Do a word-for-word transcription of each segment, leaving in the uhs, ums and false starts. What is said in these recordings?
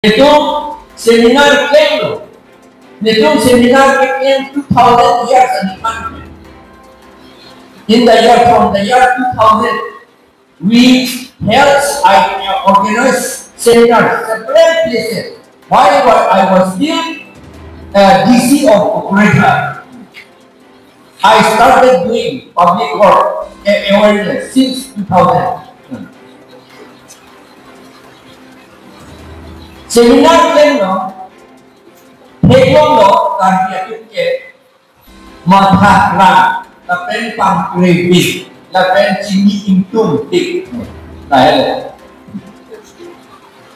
Netum seminar klem lo. Netum seminar keklem two thousand years aningkan. In the year, from the year two thousand, we held, I organized seminars several places. While I was still uh, D C of Korea, I started doing public work a- awareness since two thousand. Seminar klem lo, theklong lo, Karbi atum ke matha klang, lapen pangkre bin, lapen chini ingtung tik. Lahelo.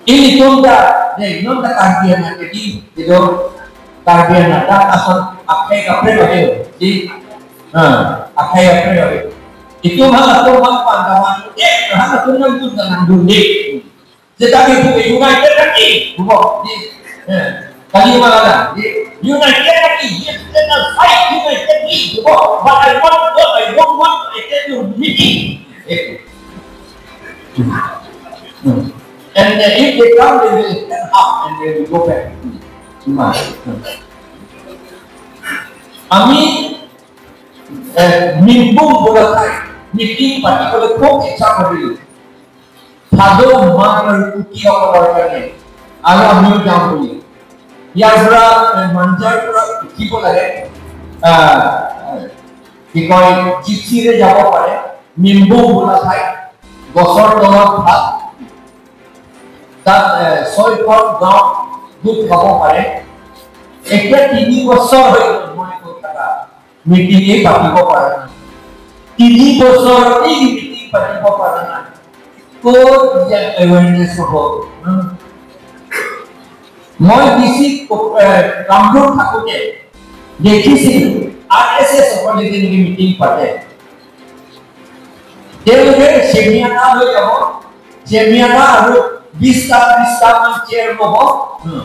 Ilitum ta, dei, non ta Karbi anak ke di, gitu. Karbi anak ta asal akhai kaprek aja, di. Nah, akhai kaprek aja. Itum halatum hal pandaman, eh, halatum nangdun nangdun di. Seta itum united lagi, bu, di. Eh, kali mana ada, di. United lagi, yes, let us fight unitedly, bu. But I want, what I don't want, I tell you, meeting. Eh. Hmm. And uh, if they come, they will stand up and they will go back. Hmm. Ami, eh, Mimbung Bolathai meeting party ko le kok icha kori. Thadou Mang Kuti ko lor kani. Ala mi jam kori. Yar pura, eh, Manjar pura ki bola hai. Ah, কি কয়, জিপচিৰে যাব পাৰে, মিম্বু বোলা ঠাই, গছৰ তলত ভাত, তাত, এ, ছয়খন গাঁও গোট খাব পাৰে। এতিয়া তিনি বছৰ হৈ গ'ল মই কৈ থকা মিটিঙেই পাতিব পৰা নাই। তিনি বছৰ এই মিটিং পাতিব পৰা নাই। ক'ত ইয়াত এৱেৰনেছ হ'ব? হা? মই ডি চি ক-, এ, কামৰূপ থাকোঁতে দেখিছিলোঁ, আৰ এছ এছ সকলে যেনেকে মিটিং পাতে, তেওঁলোকে চেমিয়ানা লৈ যাব, চেমিয়ানা আৰু বিশটা, ত্ৰিশটা মান চেয়াৰ ল'ব। হুম।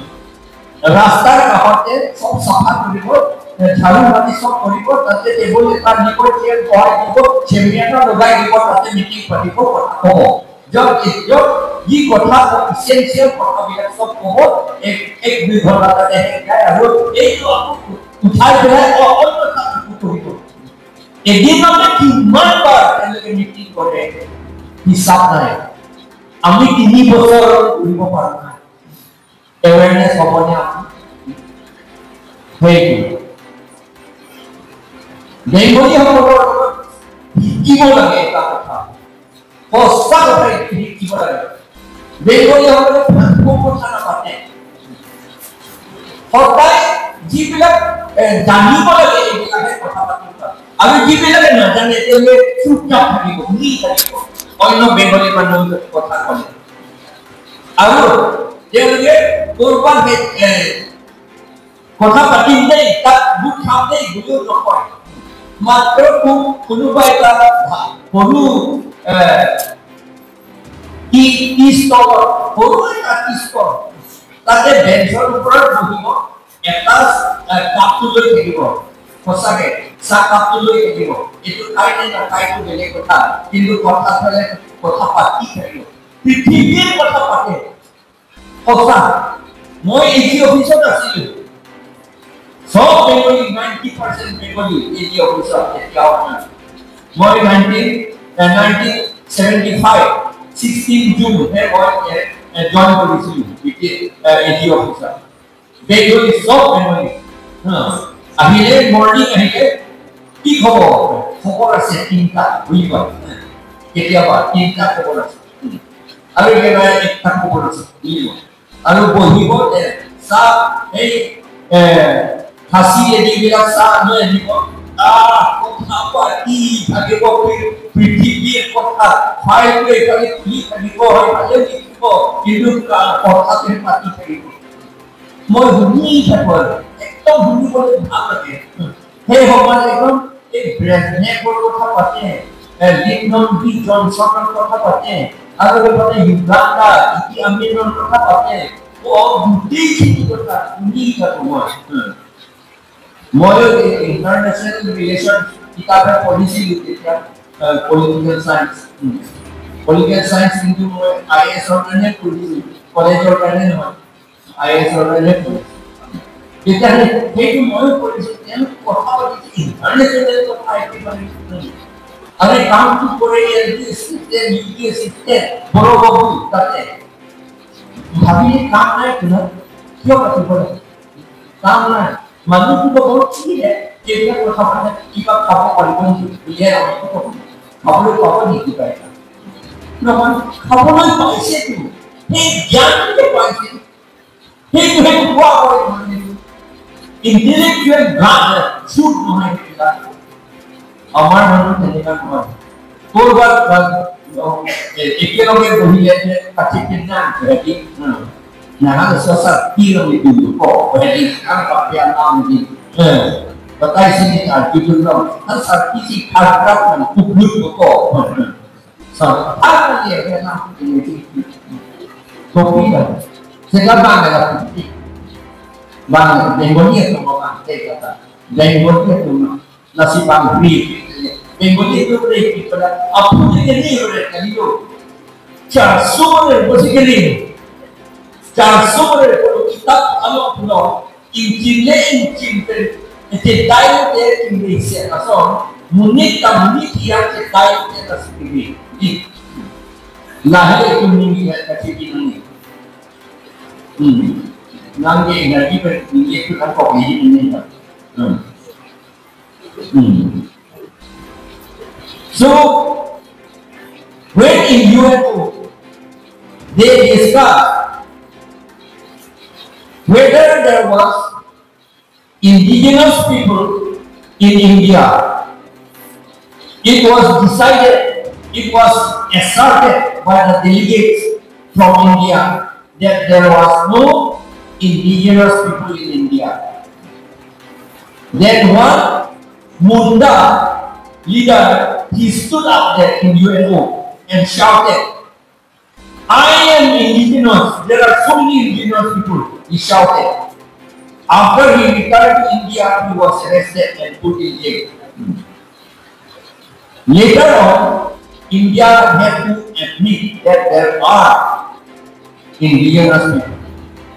ৰাস্তাৰ কাষতে চব চাফা কৰিব, এ, ঝাৰু মাৰি চব কৰিব, তাতে টেবুল এটা দিব, চেয়াৰ বহাই দিব, চেমিয়ানা লগাই দিব, তাতে মিটিং পাতিব, কথা ক'ব। য'ত, য'ত যি কথা, ইছেনচিয়েল কথাবিলাক চব ক'ব, এক, এক দুই ঘণ্টা তাতে শেষ যায় আৰু এইটো আকৌ উঠাই পেলাই অ-, অন্য কথা আকৌ কৰিব। এদিনতে কিমান বাৰ তেওঁলোকে মিটিং কৰে, হিচাপ নাই। আমি তিনি বছৰ কৰিব পৰা নাই। এৱেৰনেছ হ'বনে আপুনি? সেইটো। বেংগলীসকলৰ লগত শিকিব লাগে এটা কথা। সঁচা কথা, এইটো শিকিব লাগে। বেংগলীসকলে ফাল্টু কথা নাপাতে। সদায় যিবিলাক, এ, জানিব লাগে, এইবিলাকে কথা পাতিব লাগে। আৰু যিবিলাকে নাজানে, তেওঁলোকে চুপচাপ থাকিব, শুনি থাকিব। অন্য বেংগলী মানুহে কথা ক'লে। আৰু তেওঁলোকে ক'ৰবাত, এ, কথা পাতিম দেই, তাত গোট খাম দেই বুলিও নকয়। মাত্ৰ কো-, কোনোবা এটা ভা-, সৰু, এ, টি, টি ষ্টলত, সৰু এটা টি ষ্টল, তাতে বেঞ্চৰ ওপৰত বহিব, এটা, এ, কাপটো লৈ থাকিব। সঁচাকে, চাহ কাপটো লৈ থাকিব। এইটো খাই নে নাখায়, এইটো বেলেগ কথা। কিন্তু কথা পাতিলে, কথা পাতি থাকিব। পৃথিৱীৰ কথা পাতে। সঁচা। মই এ জি অফিচত আছিলোঁ। সব বেংগলী, নাইণ্টি পাৰ্চেণ্ট বেংগলী এ জি অফিচত এতিয়াও নাই। মই নাইনটিন, এ, নাইনটিন ছেভেণ্টি ফাইভ, ছিক্সটিন জুনহে মই, এ, এ, জইন কৰিছিলোঁ, বি টি এ, এ, এ জি অফিচত। বেংগলী, সব বেংগলী। হা। আহিলে, মৰ্ণিং আহিলে, "কি খবৰ?" "খবৰ আছে তিনিটা," বুলি কয়। কেতিয়াবা তিনিটা খবৰ আছে। আৰু একেবাৰে একটা খবৰ আছে, বুলি কয়। আৰু বহিব, এ, চাহ, এই, এ, খাচী লেডিবিলাক চাহ লৈ আনিব। আহ, কথা পাতি থাকিব, পৃ-, পৃথিৱীৰ কথা, ফাইলটো এইফালে খুলি থাকিব, সেইফালে লিখিব, কিন্তু কা-, কথাটো পাতি থাকিব। মই শুনি থাকো আৰু একদম শুনিবলৈ ভাল লাগে। সেই সময়ত একদম এই ব্ৰেজনেভৰ কথা পাতে, এ, লিণ্ডন বি জনছনৰ কথা পাতে, আৰু লগতে ইউগাণ্ডা ইডি আমিনৰ কথা পাতে। অ, গোটেইখিনি কথা শুনি থাকো মই। ময়ো এই ইণ্টাৰনেশ্যনেল ৰিলেশ্যন কিতাপ পঢ়িছিলোঁ তেতিয়া, আহ, পলিটিকেল চায়েন্স। উম। পলিটিকেল চায়েন্স কিন্তু মই আই এ এছৰ কাৰণে পঢ়িছিলোঁ, কলেজৰ কাৰণে নহয়। আই এ এছ অৰ এল এ কৰিছে। তেতিয়াহ'লে সেইটো ময়ো কৰিছোঁ, তেওঁলোকে কথা পাতিছে, ইণ্টাৰনেশ্যনেল কথা একেবাৰে। আৰে কামটো কৰে, ইয়াৰ এছিষ্টেণ্ট, ইউ টি এছিষ্টেণ্ট, বড় বাবু তাতে। ভাবিলে কাম নাই, কিয় পাতিব লাগে? কাম নাই। মানুহটো বহুত কি হে, কেতিয়া কথা পাতে, কিবা খাব পাৰিব নেকি? বুলিহে আমাকতো ক'ব। খাবলৈ পাব নেকি কিবা এটা? নহয়, খাবলৈ পাইছেতো। সেই জ্ঞানটো যে পাইছে, সেইটো, সেইটো কোৱা হয় মানে। ইণ্টেলেকচুৱেল ব্লাড, চুপ নহয় সেইবিলাক। আমাৰ মানুহ তেনেকুৱা নহয়। ক'ৰবাত, এ, একেলগে বহিলে যে কাটি পিন্ধা, হেৰি, উম, নাহান চচা কি ৰং দিম, ক, হেৰি, কাম পাপিয়া নাম দিম। এ, বাতাই চিনি তাৰ কি ৰং, হান চাৰ কি চি খাৰ খাৰ নাম, কুকুৰ ক। Sa, ah, iya, iya, nah, ini, ini. Kopi dah. Sekarang bang ada kopi. Bang, Bengali atau bang, saya kata. Bengali atau bang. Nasi bang, free. Bengali itu free. Pada apa dia ni, udah kali tu. Cara semua dia, mesti kali. Cara semua dia, kalau kita, kalau pulau, Ingjinle ingjin pen, ete dai te ingjinle se ason, monit ta monit iyang te dai te ta sikiri. Di. Lahai itu ninggi hai kachi di ninggi. Hmm. Nangge nangge pen ninggi itu kan kok ninggi ninggi. Hmm. Hmm. So, when in U N O, they discuss whether there was indigenous people in India. It was decided, it was asserted by the delegates from India that there was no indigenous people in India. Then one Munda leader, he stood up there in U N O and shouted, "I am indigenous. There are so many indigenous people," he shouted. After he returned to India, he was arrested and put in jail. Later on, India had to admit that there are indigenous people.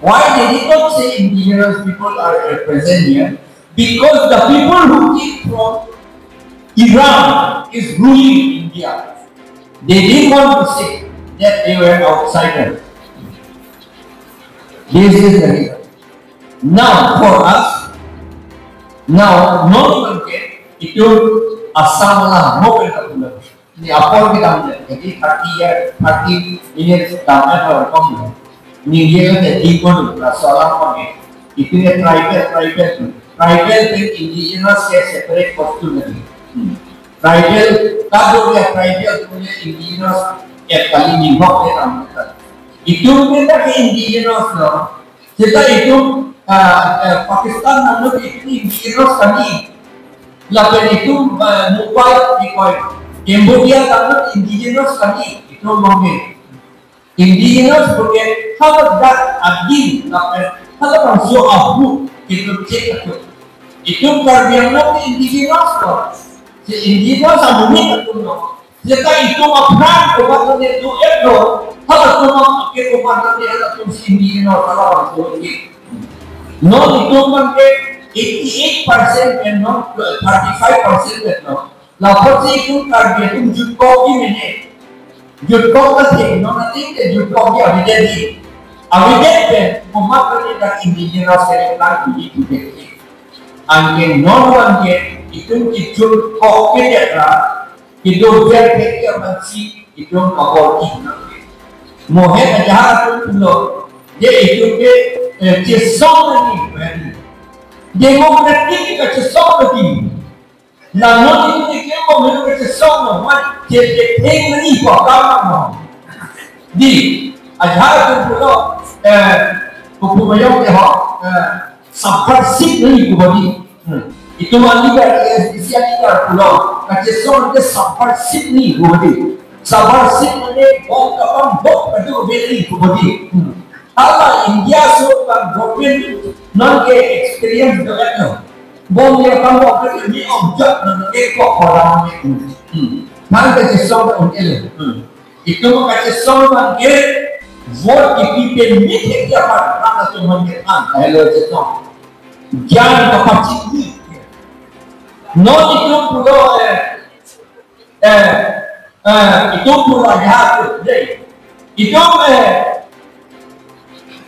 Why they did not say indigenous people are present here? Because the people who came from Iran is ruling India. They didn't want to say that they were outsiders. This is the reason. Now, for us, now, non-one ke itu Assam la mo ke na pula. Ni apor kita punya, jadi thirty year, thirty minutes dalam apa kom. Ni dia kan jadi pun lah soal apa ni? Itu ya tribal, tribal tu. Tribal pen indigenous ke separate kostum lagi. Hmm. Tribal, kado ya tribal punya indigenous ya kali ni hok ya tam. Itu kita ke indigenous no. Seta itum, ah, eh, Pakistan nanglo itum indigenous kali. Lapen itum, eh, Mumbai, di koi, Cambodia nanglo indigenous kali. Itum mangke. Indigenous puke, hadak adim, lapen, hadak bangso ahu, itum cek atum. Itum Karbi Anglong indigenous lo. Si indigenous amonit atum lo. Seta itum aphrang komat lone do-et lo, halatum aphan ke komat lone halatum si indigenous, halabangso ke. Non itum abang ke eighty-eight percent and non thirty-five percent et lo. Lapotsi itum Karbi atum jutkok di mene. Jutkok ta thik, non ating ke jutkok di avedet di. Avedet pen komat lone ta indigenous ke lang di di. Anke non abang ke itum ke jutkok ke dia ra. Itum biar ke dia mansi, itum kabor itum. Mohen aja atum pulo. Dia itum ke, eh, chesong lagi, eh. Democratic ke chesong lagi. Lalu itum ke mohen ke chesong lagi, mat, je, je, theng lagi, kok kamu. Di, aja atum pulo, eh, kupu mayong ke ho, eh, subversive lagi, kupu di. Hmm. Itum aligar, A S D C aligar pulo, kachesong ke subversive ni, budi. Subversive mane bom kapam bom kadu beli, budi. Hmm. Hala India so kan government non ke experience do etno. Bom ya pam bom kadu ni object non ke kok orang ni. Hmm. Nang kachesong ke un ele. Hmm. Itum kachesong abang ke Vote kipi pen mithek aphan, aphan atum aphan kethan, hello, chetong. Gyan kapachini. Non itum pulo, eh, eh, eh, itum pulo ya tu, dei. Itum, eh,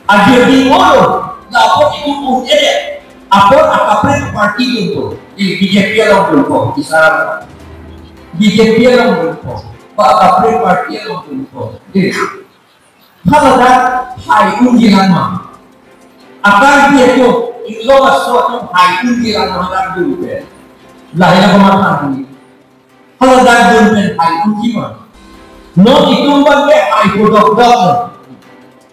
ajo di ngolo, la apot itum un-e, apot akaprek party atum pu, di B J P along atum pu, bisa B J P along atum pu, ba akaprek party along atum pu. Dei. Haladak hai unji lang ma. Akarbi atum, inglong aso atum hai unji lang ma haladak dun pen. Lahai la komatha ni. Haladak dun pen hai unji ma. Non itum abang ke hai podokdok.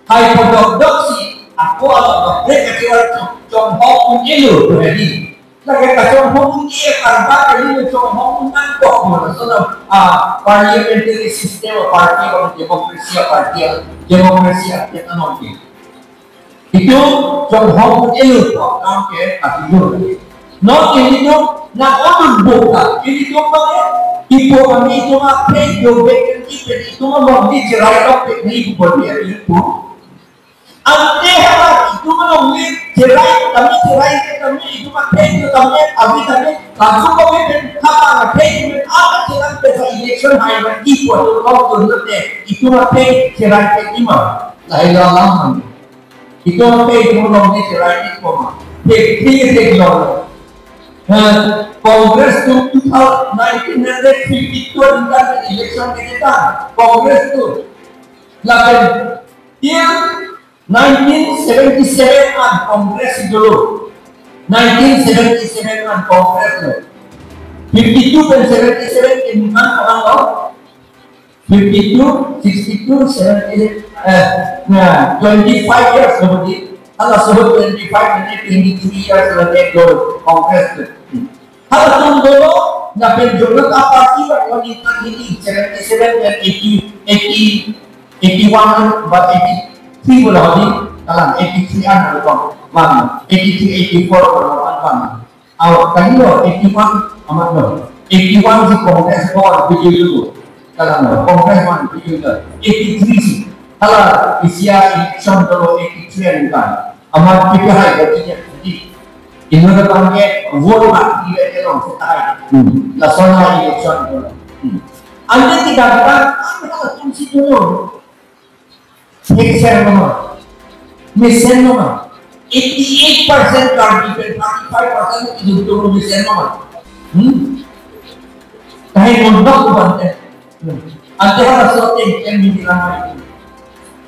Hai podokdok si, ako along kaprek kachiwar chong, chonghong un-elo, tu hedi. Lake kachonghong un-e karba kali, chonghong un-e nangkok mo. So na, ah, parliamentary system, party, or democracy, party, democracy, apian anong ke. Itum chonghong un-elo pu akam ke katidur. Non ilitum nang-odun buka, ilitum abang ke, ipo kami itum aphe do bek kan ipen itum along di cherai lok bek ni ipo dia ipo. Ante hala itum along ni cherai kami cherai ke kami itum aphe do kami abi kami langsung kami pen kapa aphe pen apa cherai pen election hai na ipo atum along tun te itum aphe cherai ke ima. Lahai la alam man. Itum aphe itum along ni cherai ni koma. Thek thek thek lo. Eh, Congress atum two thousand, nineteen fifty-two aningkan election ke ta Congress atum. Lapen till nineteen seventy-seven an Congress dolo. Nineteen seventy-seven an Congress lo. Fifty-two pen seventy-seven ke niman orang lo. Fifty-two, sixty-two, seventy, eh, na, twenty-five years kemudian, hala sohot twenty-five, ini twenty-three years lagi do Congress tu. Halatum dolo, na pen Janata Party ba koni tan ini, seventy-seven dan eighty, eighty, eighty-one ba eighty-three bola hodi, kalang eighty-three an atau one, eighty-three, eighty-four bola one, one. Aw, kali lo, eighty-one, amat lo. Eighty-one si Congress ko, B J P ko. Kalang lo, Congress ko, B J P ko. Eighty-three si. Hala, isi a election dolo eighty-three aningkan. Amat P P I ko, jadi. Inut abang ke, vote ma, di ke long, setai. Hmm. Lason a election dolo. Hmm. Ante tidak ada, ante halatum si dolo. Mesen nama. Mesen nama. Eighty-eight percent Karbi pen thirty-five percent itu betul mesen nama. Hmm? Kahe mondok tu bante. Hmm. Ante halaso ting yang di lama itu.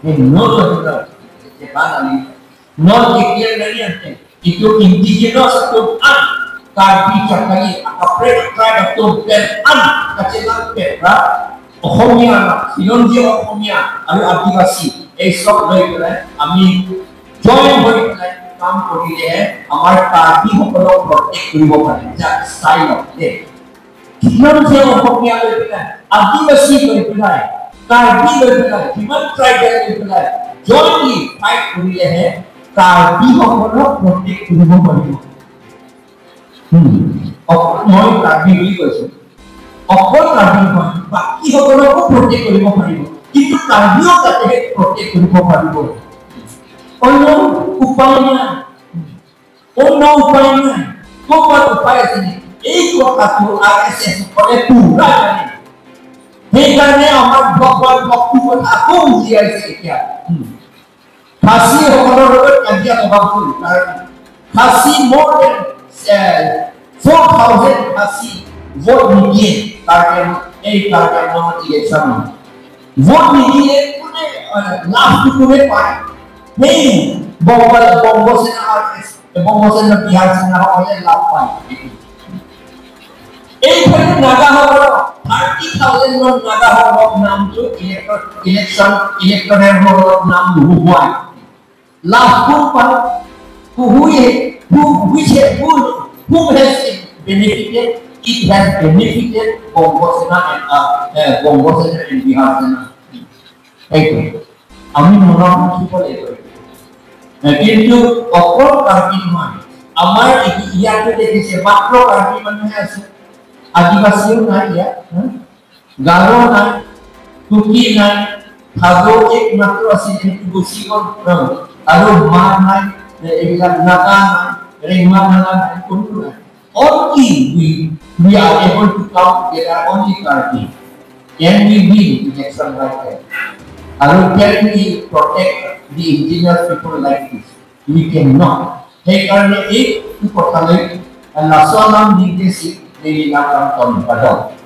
Ini nol juga. Cepat lagi. Non K P L dari yang ting. Itum indigenous atum an, Karbi chakali, akaprek tribe atum pen an, kachelang pen ra, Ohomia na, Khilonjia Ohomia, aru Adivasi, ei sok loi pelai, ami join hoi pelai, kam kori le, amar Karbi hokolo protect koribo pare, ja style of de. Khilonjia Ohomia loi pelai, Adivasi loi pelai, Karbi loi pelai, Human Tribal loi pelai, jointly fight kori le he, Karbi hokolo protect koribo paribo. Hmm. Okol moi Karbi buli koise. Okol Karbi moi, baki hokolo protect koribo paribo. Kintu Karbi o kate protect koribo paribo. Ono upai nai. Ono upai nai. Komat upai ase ne? Ei ko katu R S S kole pura kali. Heikarne amar block one, block two ko tha ko uji ase kya? Hmm. Khasi hokolor logot kajia to bangkul. Khasi more than, eh, four thousand Khasi vote nidiye Karbi Anglong, ei Karbi Anglong election. Vote nidiye kune, eh, last to kune pai. Hey, Bongo, Bongo Sena R S, Bongo Sena Bihar Sena hokole last pai. Ei thani Naga hokolo, thirty thousand non Naga hokolo nam tu elector, election, electoral hokolo nam tu huai. Last group pa, who, who, who, which, who, who has it benefited? It has benefited Bongo Sena and, uh, uh, Bongo Sena and Bihar Sena. Thank you. Ami mono ki bole. Eh, kintu okol Karbi nohoi. Amar iki iya tu dekhi se matro Karbi manu hai ase. Adivasi nai ya. Hmm? Garo nai. Kuki nai. Kado ekmatro asin en ibusi kon, no. Kado Hmar nai, eh, Naga nai, Rengma Naga nai, Kuru nai. Only we, we are able to come together, only Karbi. Can we win election like that? Or can we protect the indigenous people like this? We cannot. He karne ek tu kotale, laso alam dingke si, neli langkam ton padon.